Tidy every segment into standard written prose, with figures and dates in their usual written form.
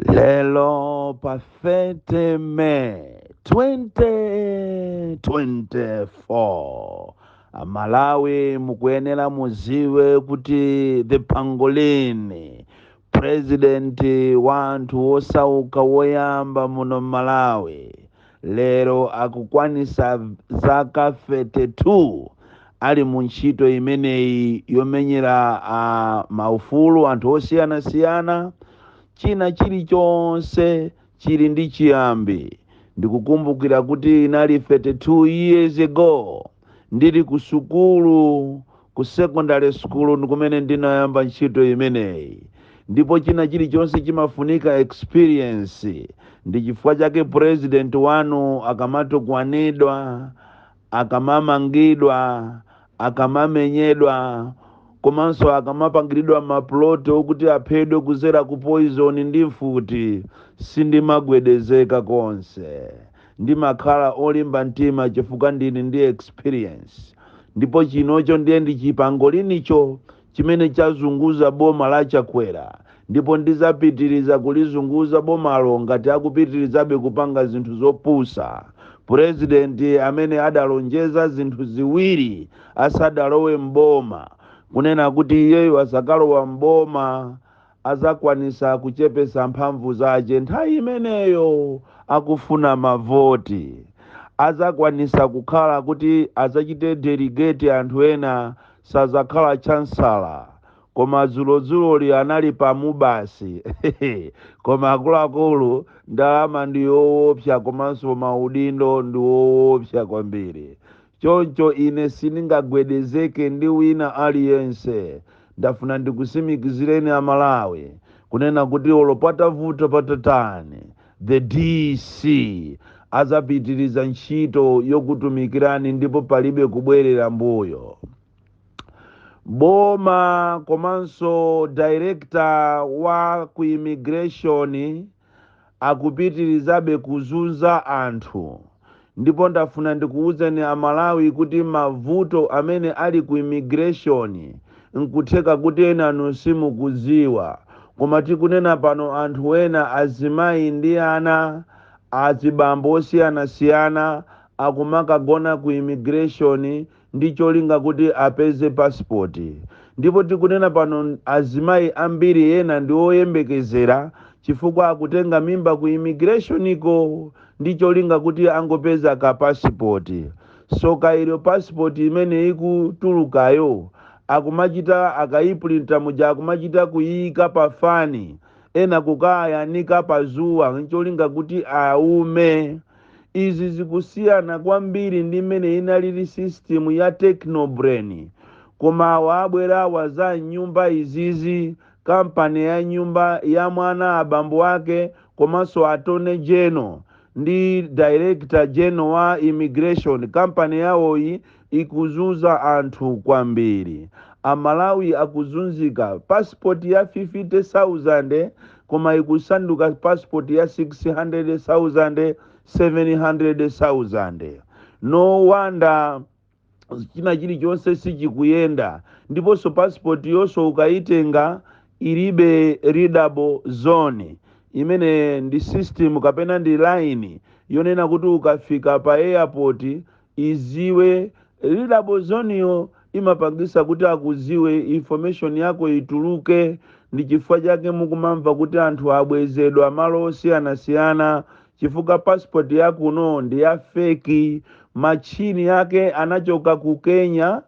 Lelo pa 30 May 2024, Amalawi mukuyenera muziwe kuti the pangolin, president wa anthu osauka woyamba muno Malawi, lero akukwanisa zaka 32 ali mu ntchito imeneyi yomenyera maufulu anthu osiyanasiyana. China chilichonse chili ndi chiyambi. Ndikukumbukira kuti inali 32 years ago, ndili ku sukulu, ku secondary school, ndikumene ndinayamba ntchito imeneyi. Ndipo china chilichonse chimafunika experience. Ndi chifukwa chake president wanu akamatukwanidwa, akamamangidwa, akamamenyedwa, komanso akamapangiridwa maplot okuti aphedwe kuzera ku poison ndi mfuti, sindimagwedezeka konse. Ndimakhala olimba mtima chifukwa ndili ndi experience. Ndipo chinocho ndiye ndi chipangolinicho chimene chazunguza boma la Chakwera, ndipo ndizapitiriza kulizunguza bomalo ngati akupitirizabe kupanga zinthu zopusa. Purezidenti amene adalonjeza zinthu ziwiri asadalowe mboma, kunena kuti iyeyo asakalowa mboma azakwanisa kuchepesa mphamvu zace nthawi imeneyo akufuna mavoti, azakwanisa kukhala kuti azachite delegate anthu ena, sazakhala chancellor. Koma dzulodzuloli anali pamubasi. Koma akuluakulu, ndalama ndi yoopsa, komanso maudindo ndi woopsa kwambiri. Choncho ine sindingagwedezeke ndi wina aliyense. Ndafuna ndikusimikizireni Amalawi kunena kuti olo patavuta patatani, the DC azapitiriza ntchito yokutumikirani ndipo palibe kubwerera mbuyo. Boma komanso director wa ku immigration akupitirizabe kuzunza anthu. Ndipo ndafuna ndikuwuzeni Amalawi kuti mavuto amene ali ku immigration, nkutheka kuti enanu simukudziwa, koma tikunena pano anthu ena, azimayi ndi ana, azibambo osiyanasiyana, akumakagona ku immigration ndi cholinga kuti apeze passport. Ndipo tikunena pano azimayi ambiri ena ndi oyembekezera, chifukwa akutenga mimba ku immigration iko ndi cholinga kuti angopeza ka passport. Soka ilo, passport imene ikutulukayo akumachita akayiprinta muja, akumachita kuyika pa fani, ena kukayanika pa zuwa ncholinga kuti aume. Izi zikusiyana kwambiri ndi mmene inalili system ya Technobrain. Koma awa abwerawa za nyumba izizi, kampani ya nyumba ya mwana abambo ake, komanso attorney general ndi director general wa immigration, kampani yawoyi ikuzunza anthu kwambiri. Amalawi akuzunzika. Passport ya 50,000 koma ikusanduka passport ya 600,000, 700,000. No wonder china chilichonse sichikuyenda. Ndiponso passport yonso ukayitenga ilibe readable zone, imene ndi system kapena ndi line yonena kuti ukafika pa airport iziwe. Readable zone yo imapangisa kuti akuziwe, information yako ituluke. Ndi chifukwa chake mukumamva kuti anthu abwezedwa malo osiyanasiyana, chifukwa passport yakuno ndi ya fake. Machine yake anachoka ku Kenya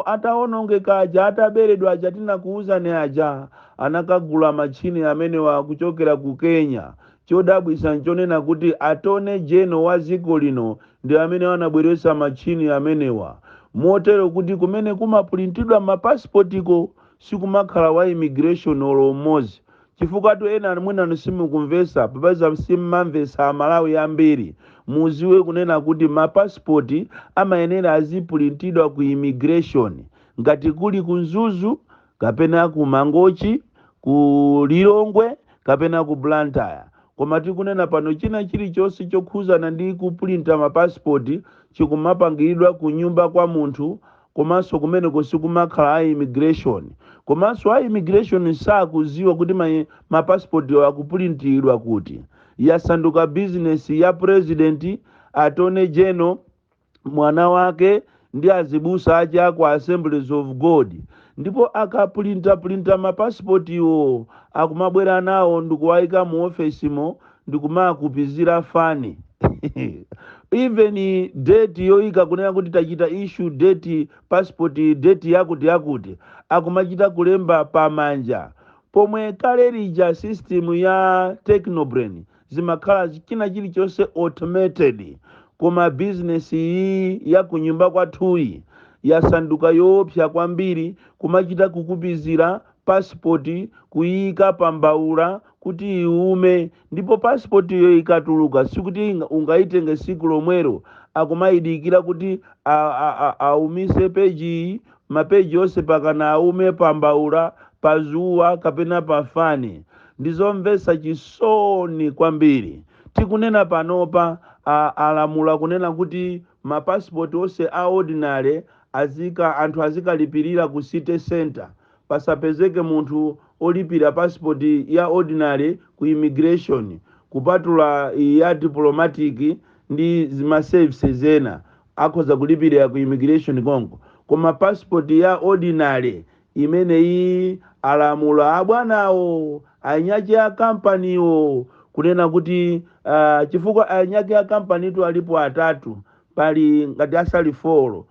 atawonongeka aja, ataberedwa aja tinakuuzani aja, anakagula machine amenewa kuchokera ku Kenya. Chodabwisa nchonena kuti attorney general wa dziko lino ndi amene anabweretsa machine amenewa, motero kuti kumene kumapurintidwa mapasipotiko sikumakhala wa immigration olo umodzi. Chifukwa tu ena mwinanu simukumvesa, popeza simmamvesa Amalawi ambiri. Muziwe kunena kuti mapasipoti amayenera azipurintidwa ku immigration, ngati kuli ku Mzuzu kapena ku Mangochi, ku Lilongwe kapena ku Blantyre. Koma tikunena pano china chilichonse chokhuzana ndi kupulinta mapasipoti chikumapangiridwa ku nyumba kwa munthu. Komanso kumeneko sikumakhala a immigration, komanso a immigration sakuziwa kuti mapasipoti akupulintidwa kuti. Yasanduka bizinesi ya president, attorney general, mwana wake ndi azibusa ache aku Assemblies of God. Ndipo akapulintapulinta mapasipotiwo, akumabwera nawo ndikuwayika mu ofesimo ndikumakupizira fani. Even date yoyika kunena kuti tachita issue date passport, date yakuti yakuti, akumachita kulemba pamanja, pomwe kale lija system ya Technobrain zimakhala china chilichonse automated. Koma bizinesi iyi ya kunyumba kwathuyi yasanduka yoopsa kwambiri, kumachita kukupizira pasipoti, kuyika pambaula kuti iume. Ndipo pasipoti iyo ikatuluka, sikuti ungayitenge siku lomwero. Akumayidikira kuti aumise peji iyi, mapeji onse pakana aume pambaula, pazuwa kapena pafani. Ndizomvetsa chisoni kwambiri. Tikunena panopa, alamula kunena kuti mapasipoti onse a ordinary azika anthu azikalipirira ku city center, pasapezeke munthu olipira pasipoti ya ordinary ku immigration, kupatula ya diplomatic ndi ma services ena akhoza kulipirira ku immigration konko. Koma passport ya ordinary imeneyi, alamula abwanawo, anyake a kampaniwo, kunena kuti chifukwa anyake a kampanitu alipo atatu, pali ngati asali four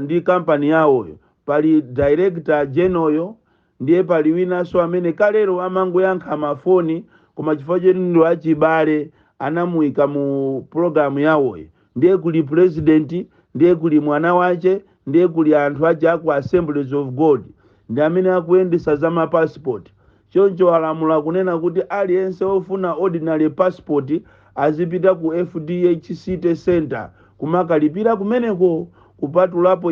ndi kampani yawoyo. Pali director general, ndiye pali winanso amene kalero amangoyankha mafoni, koma chifukwa choti ndi wachibale anamuyika mu pulogalamu yawoyo. Ndiye kuli president, ndiye kuli mwana wace, ndiye kuli anthu ace aku Assemblies of God, ndi amene akuyendesa za mapasipoti. Choncho alamula kunena kuti aliyense ofuna ordinary passport azipita ku FDH City Center kumakalipira kumeneko, kupatulapo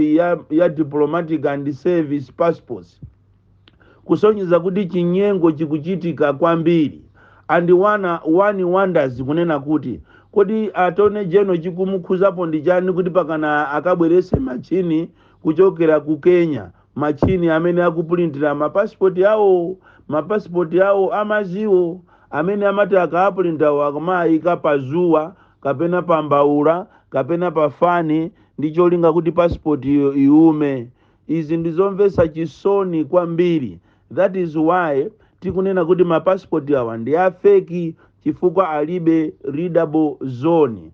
ya diplomatic and service passports, kusonyeza kuti chinyengo chikuchitika kwambiri. And one wonders kunena kuti kodi attorney general chikumukhuzapo ndi chani kuti pakana akabwerese machini kuchokera ku Kenya, machini amene akupulintira mapasipoti awo, mapasipoti awo amaziwo amene amati akaapulintawo akumayika pa zuwa kapena pa mbaula kapena pa fani ndi cholinga kuti pasipoti iyo iume. Izi ndizomvetsa chisoni kwambiri. That is why tikunena kuti mapasipoti awa ndi a fake, chifukwa alibe readable zone.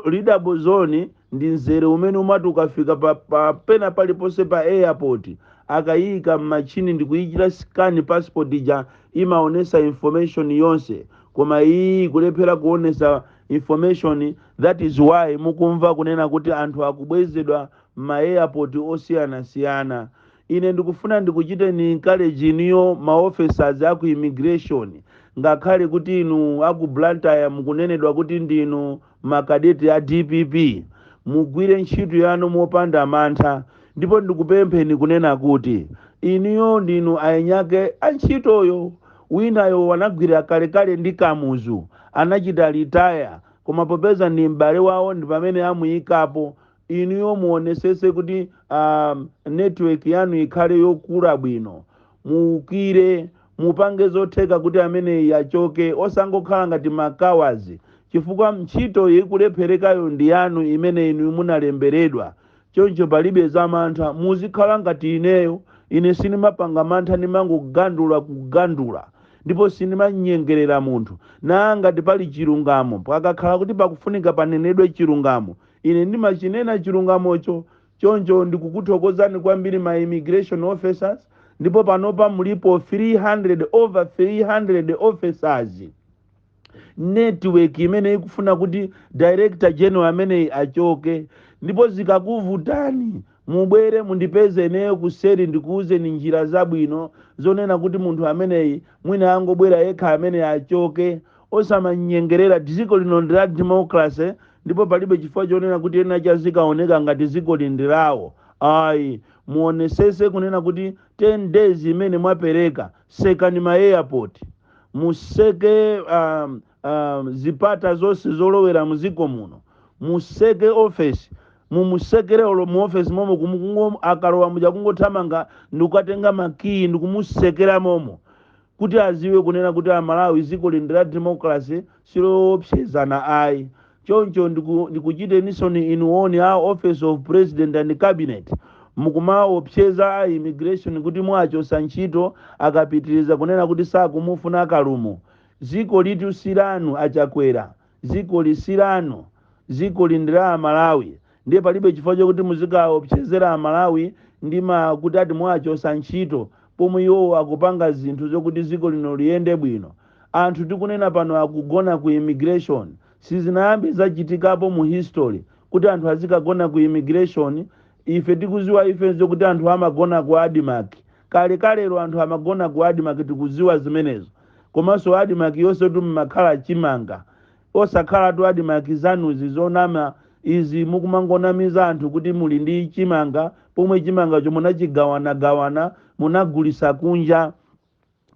Readable zone ndi mzere umene umati ukafika pa pena paliponse pa airport, akayika mmachini ndi kuyichita scan passport ija, imaonesa information yonse. Koma iyi kulephera kuonesa information. That is why mukumva kunena kuti anthu akubwezedwa ma airport osiyanasiyana. Ine ndikufuna ndikuchiteni encourage iniyo ma officers aku immigration, ngakhale kuti inu aku Blantyre mukunenedwa kuti ndinu makadeti a DPP, mugwire ntchito yanu mopanda mantha. Ndipo ndikupempheni kunena kuti iniyo ndinu ayinyake antchitoyo. Winayo wanagwira kalekale ndi Kamuzu, anachita retire, koma popeza ndi m'bale wawo ndi pamene amuyikapo. Inuyo muonesese kuti network yanu ikhale yokula bwino, muukire, mupange zotheka kuti ameneyi achoke, osangokhala ngati makawazi, chifukwa ntchito ikulepherekayo ndi yanu imene inu munalemberedwa. Choncho palibe za mantha, muzikhala ngati ineyo. Ine sindimapanga mantha, ndimangogandula kugandula, ndipo sindimanyengerera munthu. Na ngati pali chilungamo, pakakhala kuti pakufunika panenedwe chilungamo, ine ndimachinena chilungamocho. Choncho ndikukuthokozani kwambiri ma immigration officers. Ndipo panopa mulipo 300, over 300 officers, network imene ikufuna kuti director general ameneyi achoke. Ndipo zikakuvutani, mubwere mundipeze ineyo kuseri, ndikuwuzeni njira zabwino zonena kuti munthu ameneyi mwina angobwera yekha amene achoke. Osamanyengerera, dziko lino ndi la democracy, ndipo palibe chifukwa chonena kuti ena chazikaoneka ngati dziko li ndi lawo, ayi. Muonesese kunena kuti 10 days imene mwapereka, sekani ma airport, museke zipata zonse zolowera muziko muno, museke office. Mumusekere olo mu ofesi momo, akalowa muja kungothamanga ndikukatenga makiyi ndikumusekera momo, kuti aziwe kunena kuti Amalawi, dziko lino la democracy, siloopsezana ayi. Choncho ndikuchiteninso inuoni a Office of President and Cabinet, mukumaopseza a immigration kuti mwachosa ntchito akapitiriza kunena kuti sakumufuna Kalumo. Dziko litu silanu, Achakwera, dziko lisilanu, dziko li ndi la Amalawi. Ndiye palibe chifukwa chokuti muzikaopsezera Amalawi ndi ma kuti ati mwachosa ntchito, pomwe iwowo akupanga zinthu zokuti dziko lino liyende bwino. Anthu tikunena pano akugona ku immigration. Sizinayambe zachitikapo mu history kuti anthu azikagona ku immigration. Ife tikuziwa ife zokuti anthu amagona ku ADMARC kale kalero, anthu amagona ku ADMARC, tikuziwa zimenezo. Komanso ADMARC yonse mmakhala chimanga, osakhala tu ADMARC zanuzi zonama izi mukumangonamiza anthu kuti muli ndi chimanga, pomwe chimangacho munachigawanagawana, munagulisa kunja.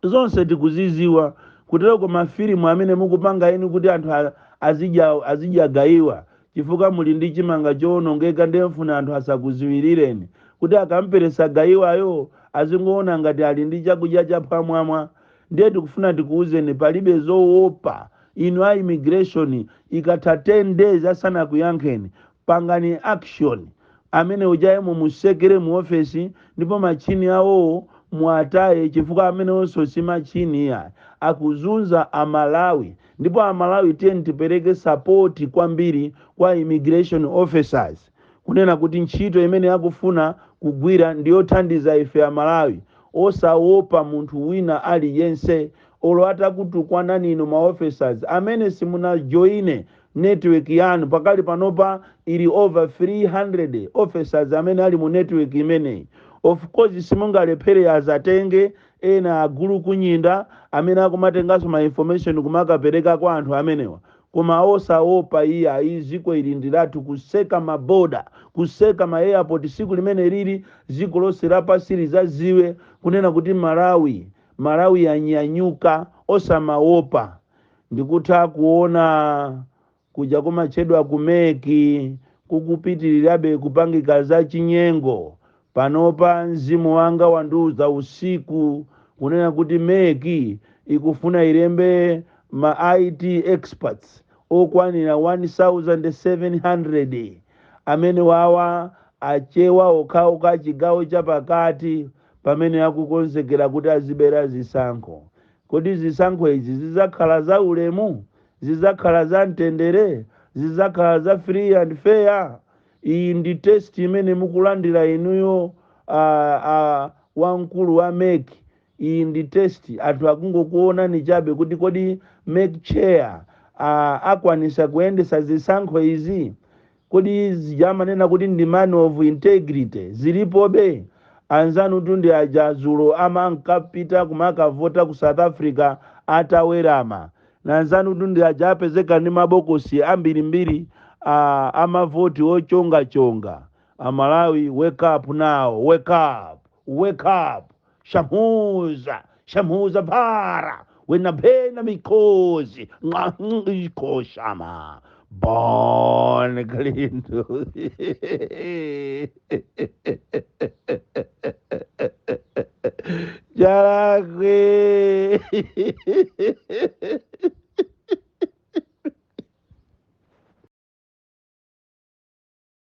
Zonse tikuziziwa. Kutereko mafilimu amene mukupanga inu kuti anthu azidya gayiwa chifukwa muli ndi chimanga chowonongeka, ndiye mfuna anthu asakuziwirireni kuti akamperesa gayiwayo azingoona ngati ali ndi chakudya chaphwamwamwa. Ndiye tikufuna tikuwuzeni, palibe zoopa. Inu a immigration, ikatha 10 days asanakuyankheni, pangani action. Amene ujaye mumusekere mu ofesi, ndipo machini awowo muataye, chifukwa amenewonso si machini ya akuzunza Amalawi. Ndipo Amalawi, tiye tipereke support kwambiri kwa immigration officers, kunena kuti ntchito imene akufuna kugwira ndiyothandiza ife Amalawi, osaopa munthu wina aliyense. Olo atakutukwanani inu ma officers amene simunajoine network yanu, pakali panopa ili over 300 officers amene ali mu network imeneyi. Of course simungalephere, azatenge ena agulu kunyinda amene akumatenganso ma information kumakapereka kwa anthu amenewa, koma osaopa iye ayi. Ziko ili ndilathu. Kuseka maboda, kuseka ma airport, siku limene lili ziko lonse lapasi lizaziwe kunena kuti Malawi, Malawi yanyanyuka. Osamaopa. Ndikutha kuona kuja kumatchedwa ku MEC kukupitirirabe kupangika za chinyengo. Panopa mzimu wanga wandiuza usiku kunena kuti MEC ikufuna ilembe ma IT experts okwanira 1700, amene wawa Achewa okhaokha, chigawo chapakati, pamene akukonzekera kuti azibera zisankho. Kodi zisankho izi zidzakhala za ulemu? Zidzakhala za mtendere? Zidzakhala za free and fair? Iyi ndi test imene mukulandira inuyo, wamkulu wa MEC. Iyi ndi test. Anthu akungokuonani chabe kuti kodi MEC chair akwanisa kuyendesa zisankho izi? Kodi zijamanena kuti ndi man of integrity zilipobe? Anzanu tundi aja dzulo amankapita kumakavota ku South Africa atawerama, na anzanu tundi aja apezeka ndi mabokosi ambirimbiri amavoti ochongachonga. Amalawi, wake up now, wake up, wake up! Shamuza, shamuza para wena phena mikhozi ikhoshama. Bon Kalindo. Chalakwe.